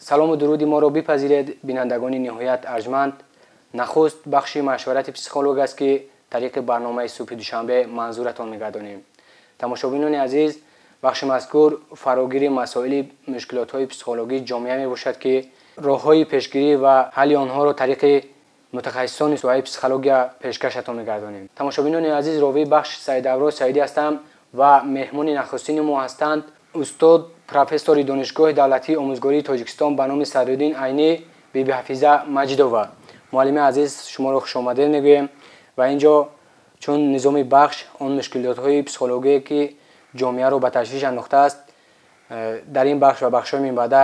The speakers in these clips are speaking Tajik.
Салому дуруди моро бипазиред, бинандагони ниҳоят арҷманд. Нахуст бахши машварати психолог аст, ки тариқи барномаи субҳи душанбе манзуратон мегардонем. Тамошобинони азиз, бахши мазкур фарогири масоили мушкилотҳои психологии ҷомеа мебошад, ки роҳҳои пешгирӣ ва ҳалли онҳоро тариқи мутахассисони соҳаи психология пешкашатон мегардонем. Тамошобинони азиз, ровии бахш Саидавроз Саидӣ ҳастам ва меҳмони нахустини мо ҳастанд устод, профессори Донишгоҳи давлатии омӯзгории Тоҷикистон ба номи Садриддин Айнӣ Бибиҳафиза Маҷидова. Муаллими азиз, шуморо хушомадед мегӯем ва инҷо чун низоми бахш он мушкилотҳои психологие, ки ҷомеаро ба ташвиш андохтааст, дар ин бахш ва бахшҳои минбаъда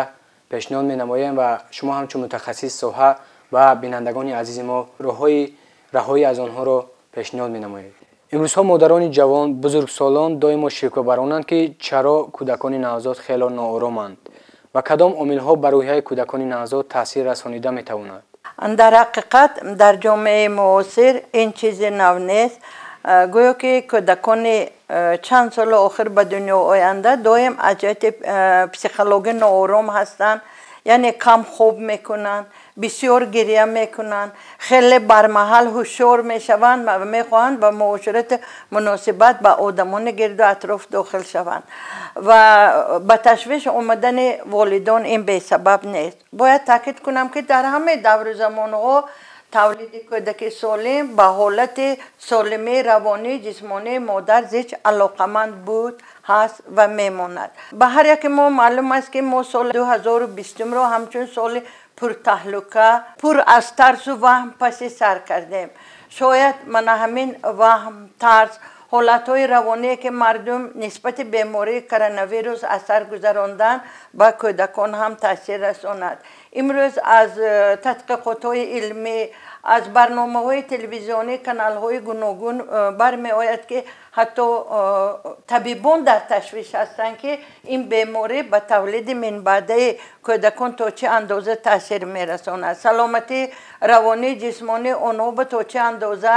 пешниҳод менамоем ва шумо ҳамчун мутахассиси соҳа ва бинандагони азизи мо роҳҳои раҳоӣ аз онҳоро пешниҳод менамоед. Имрӯзҳо модарони ҷавон, бузургсолон доимо шиквабаронанд, ки чаро кӯдакони навзод хело ноороманд ва кадом омилҳо ба рӯҳияи кӯдакони навзод таъсир расонида метавонад? Дар ҳақиқат, дар ҷомеаи муосир ин чизи нав нест. Гӯё ки кӯдакони чанд соли охир ба дунё оянда доим аз ҷиҳати психологӣ ноором ҳастанд, яъне кам хоб мекунанд, бисёр гиря мекунанд, хеле бармаҳал ҳушёр мешаванд ва мехоҳанд ба муоширати муносибат ба одамони гирду атроф дохил шаванд. Ва ба ташвиш омадани волидон ин бесабаб нест. Бояд таъкид кунам, ки дар ҳамаи давру замонҳо тавлиди кӯдаки солим ба ҳолати солимии равонии ҷисмонии модар зич алоқаманд буд, ҳаст ва мемонад. Ба ҳар яке мо маълум аст, ки мо соли 2020-ро ҳамчун соли пуртаҳлука, пур аз тарсу ваҳм паси сар кардем. Шояд мана ҳамин ваҳм, тарс, ҳолатҳои равоние, ки мардум нисбати бемории коронавирус асар гузаронданд, ба кӯдакон ҳам таъсир расонад. Имрӯз аз тадқиқотҳои илмӣ, аз барномаҳои телевизионӣ, каналҳои гуногун бармеояд, ки ҳатто табибон дар ташвиш ҳастанд, ки ин беморӣ ба тавлиди минбаъдаи кӯдакон то чӣ андоза таъсир мерасонад, саломатии равонии ҷисмонии онҳо ба то чӣ андоза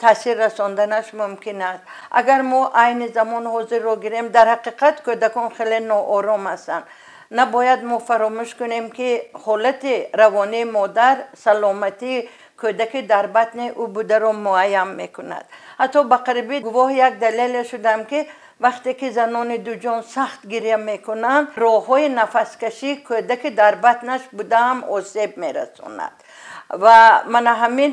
таъсир расонданаш мумкин аст. Агар мо айни замон ҳозирро гирем, дар ҳақиқат кӯдакон хеле ноором ҳастанд. Набояд мо фаромӯш кунем, ки ҳолати равонии модар саломатии кӯдаки дар батни ӯ бударо муайян мекунад. Ҳатто ба қарибӣ гувоҳи як далеле шудам, ки вақте ки занони дуҷон сахт гиря мекунанд, роҳҳои нафаскашии кӯдаки дар батнаш будаам осеб мерасонад. Ва мана ҳамин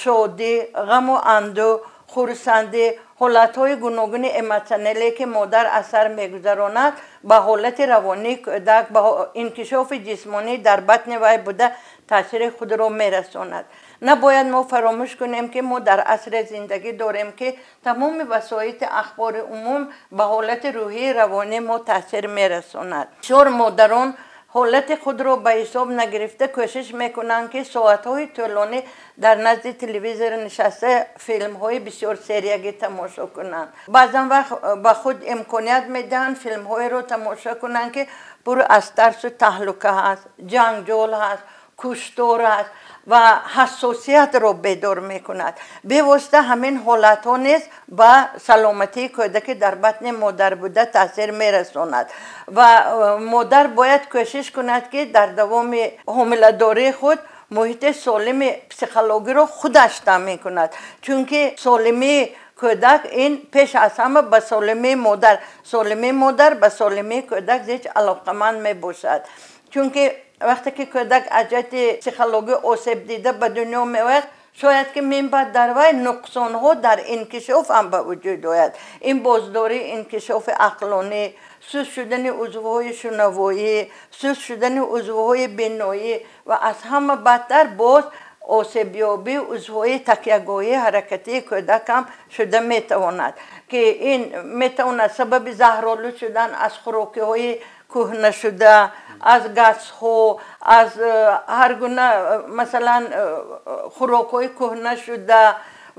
шодӣ, ғаму андӯ, хурсандӣ, ҳолатҳои гуногуни эмотсионалие, ки модар асар мегузаронад, ба ҳолати равонии кӯдак, ба инкишофи ҷисмонӣ дар батни вай буда таъсири худро мерасонад. Набояд мо фаромӯш кунем, ки мо дар асре зиндагӣ дорем, ки тамоми васоити ахбори умум ба ҳолати рӯҳии равонии мо таъсир мерасонад. Бисёр модарон ҳолати худро ба ҳисоб нагирифта кӯшиш мекунанд, ки соатҳои тӯлонӣ дар назди телевизор нишаста филмҳои бисёр сериягӣ тамошо кунанд. Баъзан вақт ба худ имконият медиҳанд филмҳоеро тамошо кунанд, ки пур аз тарсу таҳлука ҳаст, ҷанҷол ҳаст, куштор аст ва ҳассосиятро бедор мекунад. Бевосита ҳамин ҳолатҳо низ ба саломатии кӯдаки дар батни модар буда таъсир мерасонад ва модар бояд кӯшиш кунад, ки дар давоми ҳомиладории худ муҳити солими психологиро худаш таъмин кунад, чунки солимии кӯдак ин пеш аз ҳама ба солимии модар, солимии модар ба солимии кӯдак зич алоқаманд мебошад. Чунки вақте ки кӯдак аз ҷиҳати психологӣ осеб дида ба дунё меояд, шояд ки минбаъд дар вай нуқсонҳо дар инкишоф ҳам ба вуҷуд ояд. Ин боздории инкишофи ақлонӣ, суст шудани узвҳои шунавоӣ, суст шудани узвҳои биноӣ ва аз ҳама бадтар боз осебёбии узвҳои такягоҳии ҳаракатии кӯдак ҳам шуда метавонад, ки ин метавонад сабаби заҳролуд шудан аз хӯрокиҳои кӯҳнашуда, аз газҳо, аз ҳар гуна, масалан, хӯрокҳои кӯҳнашуда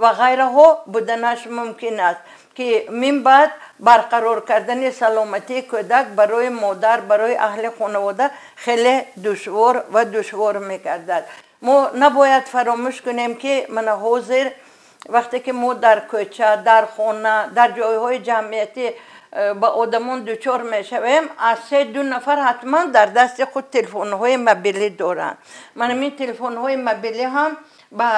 ва ғайраҳо буданаш мумкин аст, ки минбаъд барқарор кардани саломатии кӯдак барои модар, барои аҳли хонавода хеле душвор ва душвор мегардад. Мо набояд фаромӯш кунем, ки мана ҳозир вақте ки мо дар кӯча, дар хона, дар ҷойҳои ҷамъиятӣ ба одамон дучор мешавем, аз 3-2 нафар ҳатман дар дасти худ телефонҳои мобилӣ доранд. Ман ҳамин телефонҳои мобилӣ ҳам ба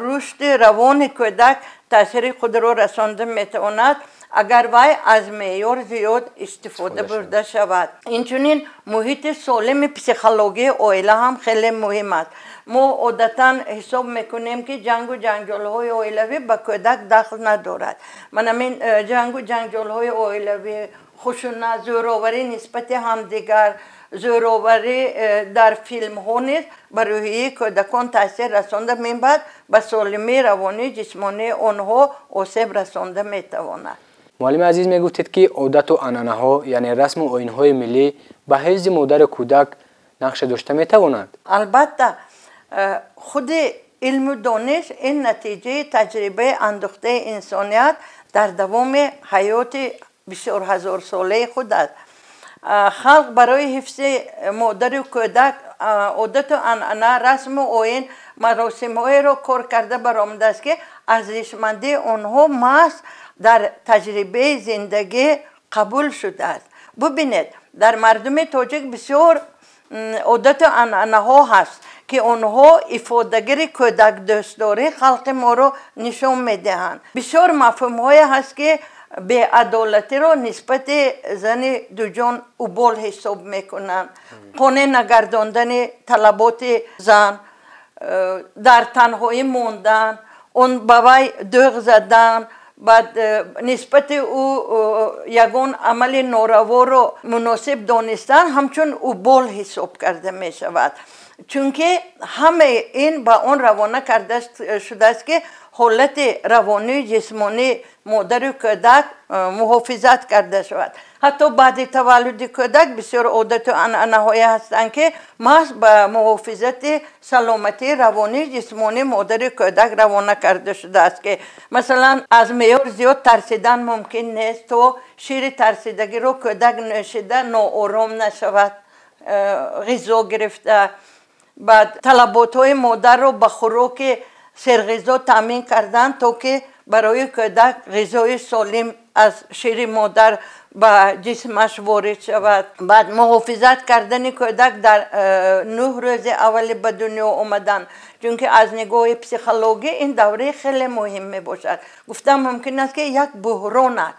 рушди равони кӯдак таъсири худро расонда метавонад, агар вай аз меъёр зиёд истифода бурда шавад. Инчунин муҳити солими психологии оила ҳам хеле муҳим аст. Мо одатан ҳисоб мекунем, ки ҷангу ҷанҷолҳои оилавӣ ба кӯдак дахл надорад. Ман ҳамин ҷангу ҷанҷолҳои оилавӣ, хушунат, зӯроварӣ нисбати ҳамдигар, зӯроварӣ дар филмҳо низ ба рӯҳияи кӯдакон таъсир расонда, минбаъд ба солимии равонии ҷисмонии онҳо осеб расонда метавонад. Муаллими азиз, мегуфтед, ки одату анъанаҳо, яъне расму оинҳои миллӣ ба ҳифзи модари кӯдак нақше дошта метавонад? Албатта, худи илму дониш ин натиҷаи таҷрибаи андӯхтаи инсоният дар давоми ҳаёти бисёрҳазорсолаи худ аст. Халқ барои ҳифзи модару кӯдак одату анъана, расму оин, маросимҳоеро кор карда баромадааст, ки арзишмандии онҳо маҳз дар таҷрибаи зиндагӣ қабул шудааст. Бубинед, дар мардуми тоҷик бисёр одату анъанаҳо ҳаст, ки онҳо ифодагари кӯдакдӯстдории халқи моро нишон медиҳанд. Бисёр мафҳумҳое ҳаст, ки беадолатиро нисбати зани дуҷон убол ҳисоб мекунанд. Қонеъ нагардондани талаботи зан, дар танҳоӣ мондан, он ба вай дӯғ задан, баъд нисбати ӯ ягон амали нораворо муносиб донистан ҳамчун убол ҳисоб карда мешавад. Чунки ҳамаи ин ба он равона карда шудааст, ки ҳолати равонию ҷисмонии модару кӯдак муҳофизат карда шавад. Ҳатто баъди таваллуди кӯдак бисёр одату анъанаҳое ҳастанд, ки маҳз ба муҳофизати саломатии равонию ҷисмонии модари кӯдак равона карда шудааст, ки масалан аз меъёр зиёд тарсидан мумкин нест, то шири тарсидагиро кӯдак нӯшида ноором нашавад, ғизо гирифта. Баъд талаботҳои модарро ба хӯроки серғизо таъмин кардан, то ки барои кӯдак ғизои солим аз шири модар ба ҷисмаш ворид шавад. Баъд муҳофизат кардани кӯдак дар 9 рӯзи аввали ба дунё омадан, чунки аз нигоҳи психологӣ ин давраи хеле муҳим мебошад. Гуфтан мумкин аст, ки як буҳрон аст.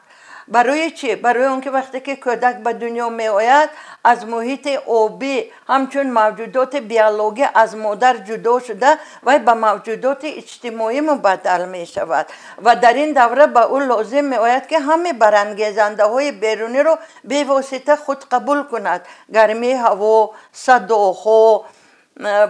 Барои чӣ? Барои он ки вақте ки кӯдак ба дунё меояд, аз муҳити обӣ ҳамчун мавҷудоти биологӣ аз модар ҷудо шуда, вай ба мавҷудоти иҷтимоӣ мубаддал мешавад ва дар ин давра ба ӯ лозим меояд, ки ҳамаи барангезандаҳои беруниро бевосита худ қабул кунад: гармии ҳаво, садоҳо,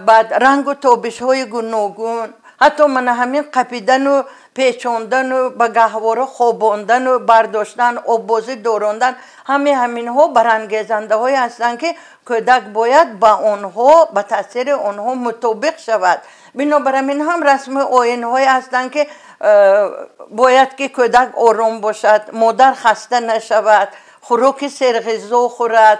баъд рангу тобишҳои гуногун, ҳатто мана ҳамин қапидану печондану ба гаҳвора хобондану бардоштан, оббозӣ дорондан, ҳамаи ҳаминҳо барангезандаҳое ҳастанд, ки кӯдак бояд ба онҳо, ба таъсири онҳо мутобиқ шавад. Бинобар ҳамин ҳам расму оинҳое ҳастанд, ки бояд ки кӯдак ором бошад, модар хаста нашавад, хӯроки серғизо хӯрад,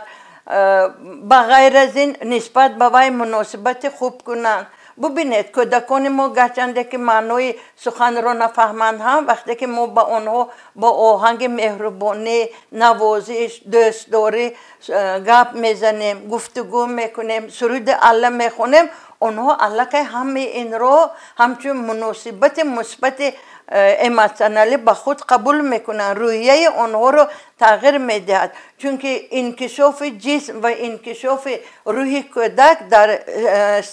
ба ғайр аз ин нисбат ба вай муносибати хуб кунанд. Бубинед, кӯдакони мо гарчанде ки маънои суханро нафаҳманд ҳам, вақте ки мо ба онҳо бо оҳанги меҳрубонӣ, навозиш, дӯстдорӣ гап мезанем, гуфтугӯ мекунем, суруди алла мехонем, онҳо аллакай ҳамаи инро ҳамчун муносибати мусбати эмотсионалӣ ба худ қабул мекунанд, рӯҳияи онҳоро тағйир медиҳад. Чунки инкишофи ҷисм ва инкишофи рӯҳи кӯдак дар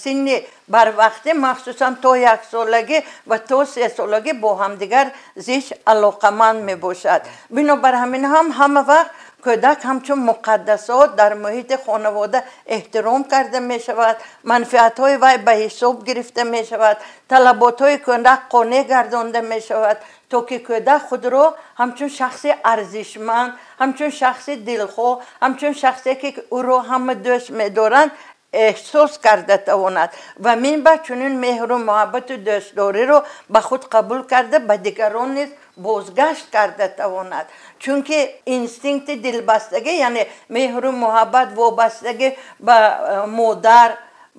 синни барвақтӣ, махсусан то 1 солагӣ ва то 3 солагӣ, бо ҳамдигар зич алоқаманд мебошад. Бинобар ҳамин ҳам ҳама вақт кӯдак ҳамчун муқаддасот дар муҳити хонавода эҳтиром карда мешавад, манфиатҳои вай ба ҳисоб гирифта мешавад, талаботҳои кӯдак қонеъ гардонда мешавад, то ки кӯдак худро ҳамчун шахси арзишманд, ҳамчун шахси дилхоҳ, ҳамчун шахсе, ки ӯро ҳама дӯст медоранд, эҳсос карда тавонад ва минбаъд чунин меҳру муҳаббату дӯстдориро ба худ қабул карда, ба дигарон низ бозгашт карда тавонад. Чунки инстинкти дилбастагӣ, яъне меҳру муҳаббат, вобастагӣ ба модар,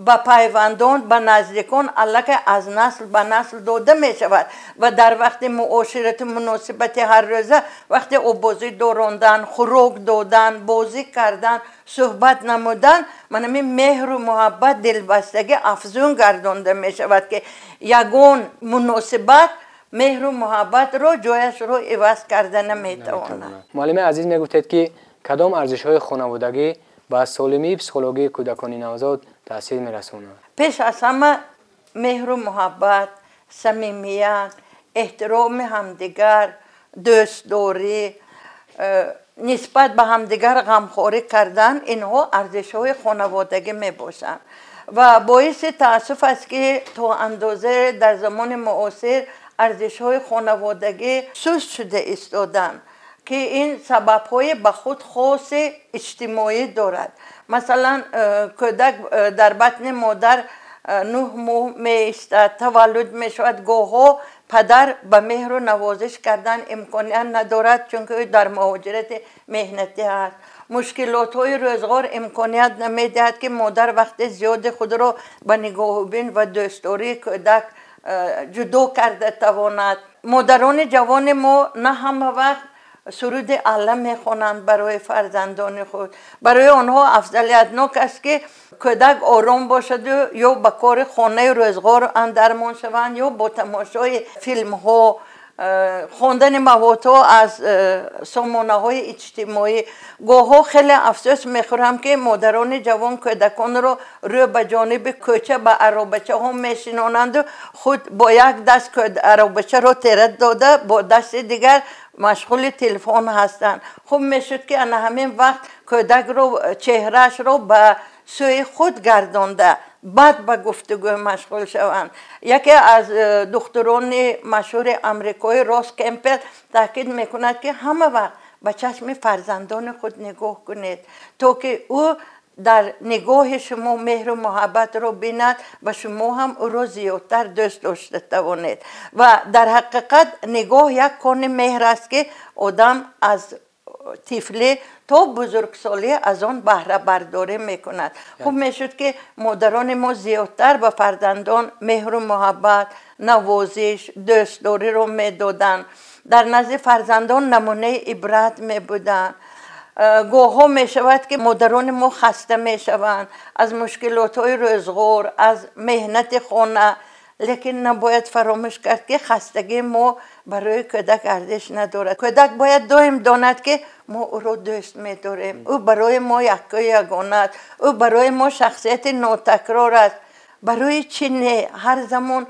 ба пайвандон, ба наздикон аллакай аз насл ба насл дода мешавад ва дар вақти муоширату муносибати ҳаррӯза, вақти оббозӣ дорондан, хӯрок додан, бозӣ кардан, суҳбат намудан, манами меҳру муҳаббат, дилбастагӣ афзун гардонда мешавад, ки ягон муносибат меҳру муҳаббатро ҷояшро иваз карда наметавонад. Муаллими азиз, мегуфтед, ки кадом арзишҳои хонаводагӣ ба солимии психологии кӯдакони навзод таъсир мерасонад? Пеш аз ҳама меҳру муҳаббат, самимият, эҳтироми ҳамдигар, дӯстдорӣ, нисбат ба ҳамдигар ғамхорӣ кардан, инҳо арзишҳои хонаводагӣ мебошанд. Ва боиси таассуф аст, ки то андозае дар замони муосир арзишҳои хонаводагӣ суст шуда истоданд, ки ин сабабҳои ба худ хоси иҷтимоӣ дорад. Масалан, кӯдак дар батни модар 9 моҳ меистад, таваллуд мешавад. Гоҳҳо падар ба меҳру навозиш кардан имконият надорад, чунки ӯ дар муҳоҷирати меҳнатӣ аст. Мушкилотҳои рӯзғор имконият намедиҳад, ки модар вақти зиёди худро ба нигоҳубин ва дӯстдории кӯдак ҷудо карда тавонад. Модарони ҷавони мо на ҳама вақт суруди алла мехонанд барои фарзандони худ. Барои онҳо афзалиятнок аст, ки кӯдак ором бошаду ё ба кори хонаи рӯзғор андармон шаванд, ё бо тамошои филмҳо, хондани маводҳо аз сомонаҳои иҷтимоӣ. Гоҳҳо хеле афсӯс мехӯрам, ки модарони ҷавон кӯдаконро рӯ ба ҷониби кӯча ба аробачаҳо мешинонанду худ бо як даст аробачаро тера дода, бо дасти дигар машғули телефон ҳастанд. Хуб мешуд, ки ана ҳамин вақт кӯдакро чеҳраашро ба сӯи худ гардонда, баъд ба гуфтугӯ машғул шаванд. Яке аз духтурони машҳури амрикоӣ Рос Кемпел таъкид мекунад, ки ҳама вақт ба чашми фарзандони худ нигоҳ кунед, то ки ӯ дар нигоҳи шумо меҳру муҳаббатро бинад ва шумо ҳам ӯро зиёдтар дӯст дошта тавонед. Ва дар ҳақиқат нигоҳ як кони меҳр аст, ки одам аз тифлӣ то бузургсолӣ аз он баҳрабардорӣ мекунад. Хуб мешуд, ки модарони мо зиёдтар ба фарзандон меҳру муҳаббат, навозиш, дӯстдориро медоданд, дар назди фарзандон намунаи ибрат мебуданд. Гоҳҳо мешавад, ки модарони мо хаста мешаванд аз мушкилотҳои рӯзғор, аз меҳнати хона, лекин набояд фаромӯш кард, ки хастагии мо барои кӯдак арзиш надорад. Кӯдак бояд доим донад, ки мо ӯро дӯст медорем, ӯ барои мо яккаю ягона аст, ӯ барои мо шахсияти нотакрор аст. Барои чӣ не ҳар замон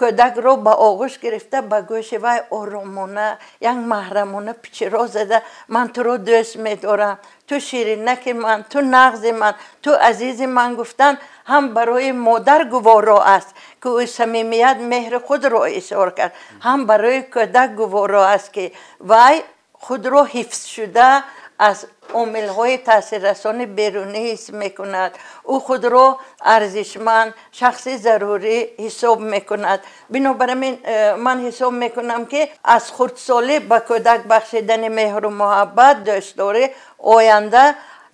кӯдакро ба оғӯш гирифта, ба гӯши вай оромона, як маҳрамона пичиро зада: «Ман туро дӯст медорам, ту ширинаки ман, ту нағзи ман, ту азизи ман» гуфтан ҳам барои модар гуворо аст, ки ӯ самимият, меҳри худро изҳор кард, ҳам барои кӯдак гуворо аст, ки вай худро ҳифзшуда аз омилҳои таъсиррасони берунӣ ҳис мекунад, ӯ худро арзишманд, шахси зарурӣ ҳисоб мекунад. Бинобар ин ман ҳисоб мекунам, ки аз хурдсолӣ ба кӯдак бахшидани меҳру муҳаббат, дӯстдорӣ оянда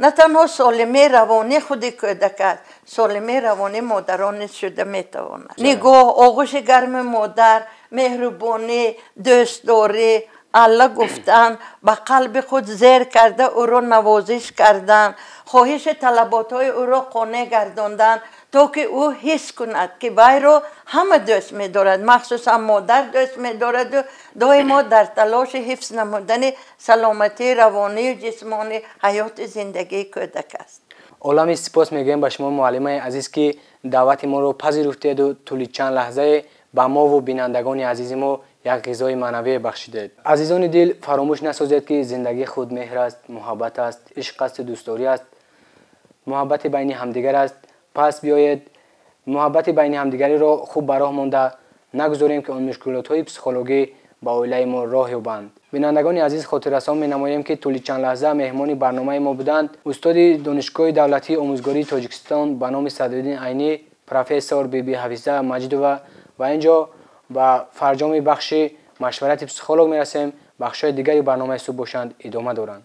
на танҳо солимии равонии худи кӯдак аст, солимии равонии модарон низ шуда метавонад. Нигоҳ, оғӯши гарми модар, меҳрубонӣ, дӯстдорӣ, алла гуфтан, ба қалби худ зер карда ӯро навозиш кардан, хоҳиши талаботҳои ӯро қонеъ гардондан, то ки ӯ ҳис кунад, ки вайро ҳама дӯст медорад, махсусан модар дӯст медораду доимо дар талоши ҳифз намудани саломатии равонию ҷисмонӣ, ҳаёти зиндагии кӯдак аст. Олами сипос мегӯем ба шумо, муаллимаи азиз, ки даъвати моро пазируфтеду тӯли чанд лаҳзае ба мову бинандагони азизи мо як ғизои маънавие бахшидед. Азизони дил, фаромӯш насозед, ки зиндагӣ худ меҳр аст, муҳаббат аст, ишқ асту дӯстдорӣ аст, муҳаббати байни ҳамдигар аст. Пас биёед, муҳаббати байни ҳамдигариро хуб ба роҳ монда, нагузорем, ки он мушкилотҳои психологӣ ба оилаи мо роҳ ёбанд. Бинандагони азиз, хотиррасон менамоем, ки тӯли чанд лаҳза меҳмони барномаи мо буданд устоди Донишгоҳи давлатии омӯзгории Тоҷикистон ба номи Садриддин Айнӣ, профессор Биби Ҳафиза Маҷидова. Ва ин ҷо ба фарҷоми бахши машварати психолог мерасем. Бахшҳои дигари барномаи субҳ бошанд, идома доранд.